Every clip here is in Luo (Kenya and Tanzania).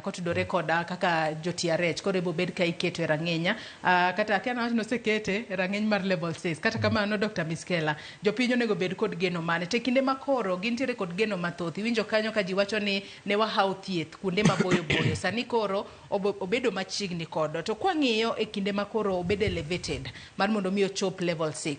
Kotudore koda kaka jo TRH koro ibobed ka iketo e rang'iny kata akia nawach nosekete e rang'iny mar level 6. Kata kamano, Dr. Miskela, jopiny onego bed kod geno mane te kinde ma koro gintiere kod geno mathoth? Iwinjo kanyo ka ji wacho ni ne wahawo thieth kuonde maboyo boyo, sani koro obedo machiegni kodwa. To kwang'iyo e kinde ma koro obedo elevated mar mondo mi ochop level 6,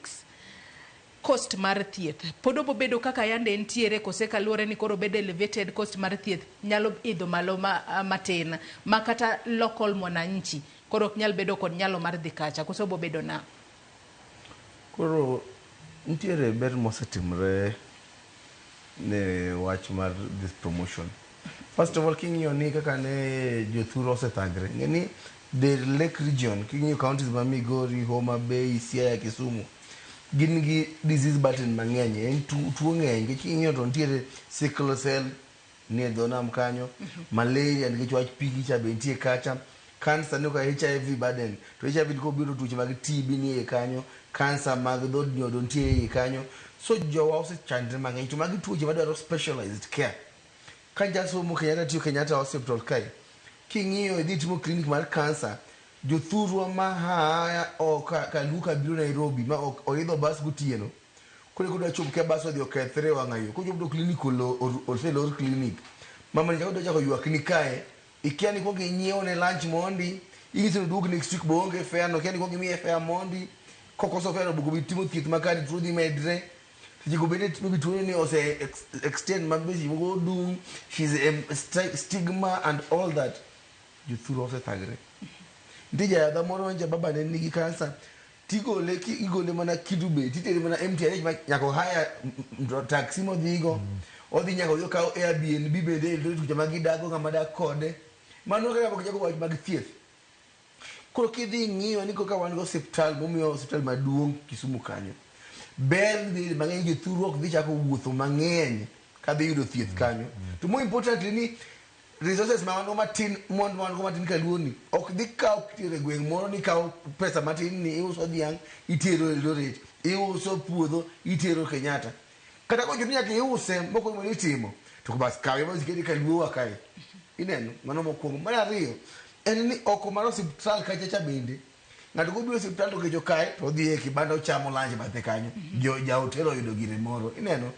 cost mar thieth pod obobedo kaka yande entiere kose kaluwore ni koro obedo elevated, cost mar thieth nyalo idho malo matin ma kata local mwananchi koro ok nyal bedo kod nyalo mar dhi kacha, koso obobedo na? Koro nitiere ber mosetimre ne wach mar this promotion. First of all, king'iyo ni kaka ne jothuro osethagre, ng'e ni the Lake Region, king'iyo counties ma Migori, Homa Bay, Siaya, Kisumu, gin gi disease burden mang'eny. En tuo ng'eny nikech king'iyo to nitiere sickle cell nie dho nam kanyo, malaria nikech wach pi cha be nitie kacha, cancer ni ka HIV burden to HIV kobiro, tuoche mag TB nie kanyo, cancer mag dhood nyodo nitie iye kanyo. So jowa osechandre mang'eny, to magi tuoche madwaro specialized care. Ka jasomo Kenyatta tiyo Kenyatta Hospital kae, king'iyo idhi timo clinic mar cancer, jothurwa ma haa oko kaluo kabiro Nairobi ma ok oidho bas gotieno, koro kodwa chopo ka bas odhi okethre e wang'a yo, kochopo to clinic oselor clinic. Mama ni chako chako ywak ni kae ikia ni kuong inyiew ne lunch mondi, inyise ni oduog next week bo onge fare no, kia ni kuong imiye fare mondi, kokoso fare no boko bi timo thieth makare, tuo dhi medre. Seche go bende maybe tuo ni ose extend ma be seche moko odung', she's stigma and all that. Jothurwa osethagre. Nitie jayadha moro manyicha baba ne nigi kansa, tigole igole mana Kidube, titere mana MTH ma nyaka ohaya taxi modhigo, odhi nyaka odhi okaw Airbnb bende Eldoret kucha ma gidago, ng'ama dak kode. Mano kaka pok chako wach mag thieth. Koro kidhi ing'iyo ni koka wan gi osiptal momiyo osiptal maduong' Kisumu kanyo, ber dhi mang'eny, jothurwa ok dhi chako wuotho mang'eny kadhi yudo thieth kanyo. To more importantly ni resources ma wan go matin, mwandu ma wan go matin kaluo ni ok dhi kaw kitero e gweng' moro ni kaw pesa matin ni iuso dhiang' itero Eldoret, iuso puodho itero Kenyatta. Kata kochuno ni nyaka iuse moko mondo itimo, to bas kawe bas ikete kaluo wa kae. Ineno, mano mokwongo. Mar ariyo, en ni oko mar osiptal kacha cha bende, ng'ato kobiro osiptal to kech okaye, to odhi e kibanda ochamo lunch bathe kanyo. Jo ja hotel oyudo gire moro. Ineno,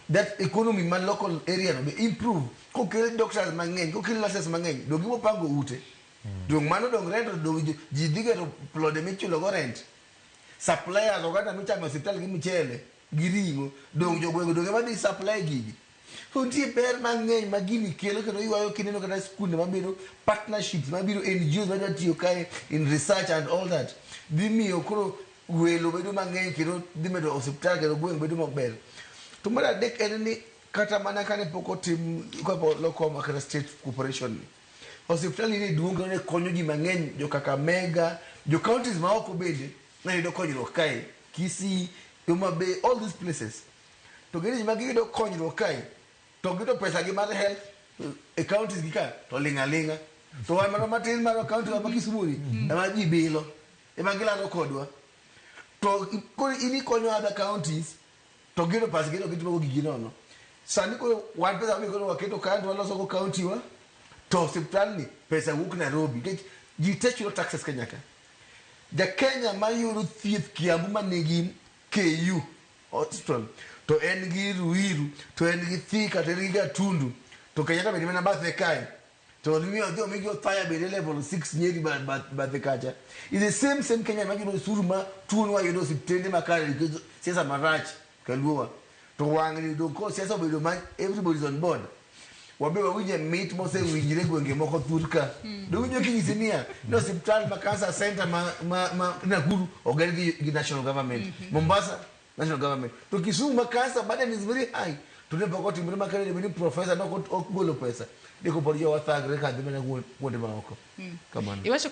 that economy ma local area no be improve. Kokel doctors mang'eny, kokel nurses mang'eny, dong gibo pango ute. Dong mano dong rent, dong ji dhi gero plode michulo go rent. Suppliers oganda michamo e osiptal gi mchele gi ring'o, dong jogweng' dong ema dhi supply gigi. So nitie ber mang'eny ma gini kelo kendo ywayo kineno kata skunde mabiro, partnerships mabiro, NGOs madwa tiyo kae in research and all that. Dhi miyo koro welo bedo mang'eny kendo dhi medo osiptal kendo gweng' bedo maber. To mar adek en ni kata mana kane pok otim kapok olok kata state corporation ni, osiptal ni ne duong' kendo ne konyo ji mang'eny, jo Kakamega, jo counties maoko bende ne yudo konyruok kae, Kisii, Homa Bay, all these places. To gin ji ma giyudo konyruok kae, to giyudo pesa gi mar health e counties gi ka to ling' aling'a. To wan mana matin mar county wa ma Kisumu ni ema ji bilo, ema gilaro kodwa. To koro in ikonyo other counties to giyudo pesa gi to gitimo go gigi nono. Sani koro wan pesa mi koro waketo kando waloso go county wa, to osiptal ni pesa wuok Nairobi nikech ji te chulo taxes Kenya ka. Ja Kenya mayudo thieth Kiambu manigi KU hospital to en gi Ruiru, to en gi Thika, to en gi Gatundu, to Kenyatta bende mana bathe kae, to miyo odhi omigi Othaya bende level 6 Nyeri bathe kacha, is the same same Kenya mayudo osuru ma tuonwa yudo osiptende makare nikech siasa marach kaluowa. To wang'ni dong koro siasa obedo ma everybody is on board. Wabe wawinje mit mosewinjre gwenge moko thur ka. Dowinjo kinyisi niya ni osiptal ma cancer center ma Nakuru oger gi national government, Mombasa national government, to Kisumu ma cancer burden is very high to ne pok otimore ma kare ni professor ne ok golo pesa deko pod jowa thagre ka dhi mana kuonde maoko kamano. Iwacho.